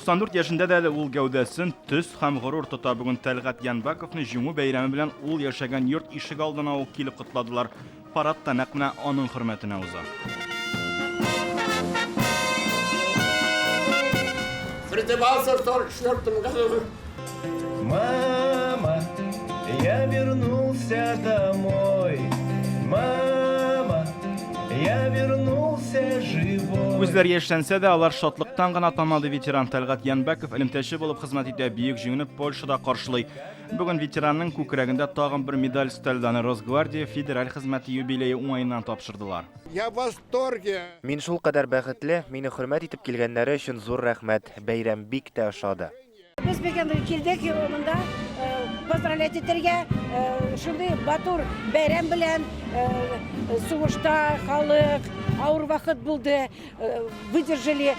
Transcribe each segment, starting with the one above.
94 яшендә дә әле ул гәүдәсен төз һәм горур тота. Бүген Тәлгать Янбәковны Җиңү бәйрәме белән ул яшәгән йорт ишек алдына ук килеп котладылар. Парад та нәкъ менә аның хөрмәтенә уза. Призывался в 44 году. Мама, я вернулся домой. Мама, я вернулся живой. Күзләр яшьләнсә дә, алар шатлыктан гына тамады. Ветеран Тәлгать Янбәков элемтәче булып хезмәт итә, Бөек Җиңүне Польшада каршылый. Бүген ветеранның күкрәгендә тагын бер медаль өстәлде. Аны Росгвардия федераль хезмәте юбилее уңаеннан тапшырдылар. Я в восторге! Мин шулкадәр бәхетле, мине хөрмәт итеп килгәннәре өчен зур рәхмәт. Бәйрәм бик тә ошады. Без бүген килдек монда поздравлять итәргә, шундый матур бәйрәм белән. Сугышта халык, авыр вакыт булды, выдержали.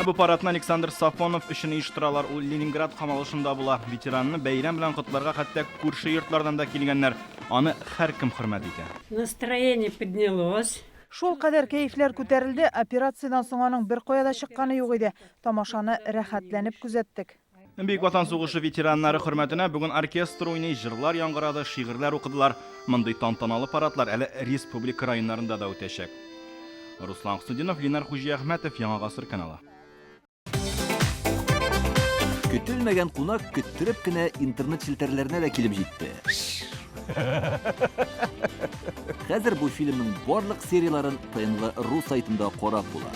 Бу парадны Александр Сафонов өчен оештыралар. Ул Ленинград камалышында була. Ветеранны бәйрәм белән котларга хәтта күрше йортлардан да килгәннәр. Аны һәркем хөрмәт итә. Настроение поднялось. Шулкадәр кәефләр күтәрелде, операциядән соң аның беркая да чыкканы юк иде. Тамашаны рәхәтләнеп күзәттек. Бөек Ватан сугышы ветераннары хөрмәтенә бүген оркестр уйный, җырлар яңгырады, шигырьләр укыдылар. Мондый тантаналы парадлар әле республика районнарында да үтәчәк. Руслан Хөснетдинов, Ленар Хуҗиәхмәтов, Яңа гасыр каналы. Көтелмәгән кунак көттереп кенә интернет челтәрләренә дә килеп җитте. Хәзер бу фильмның барлык серияләрен ТНВ.ру сайтында карап була.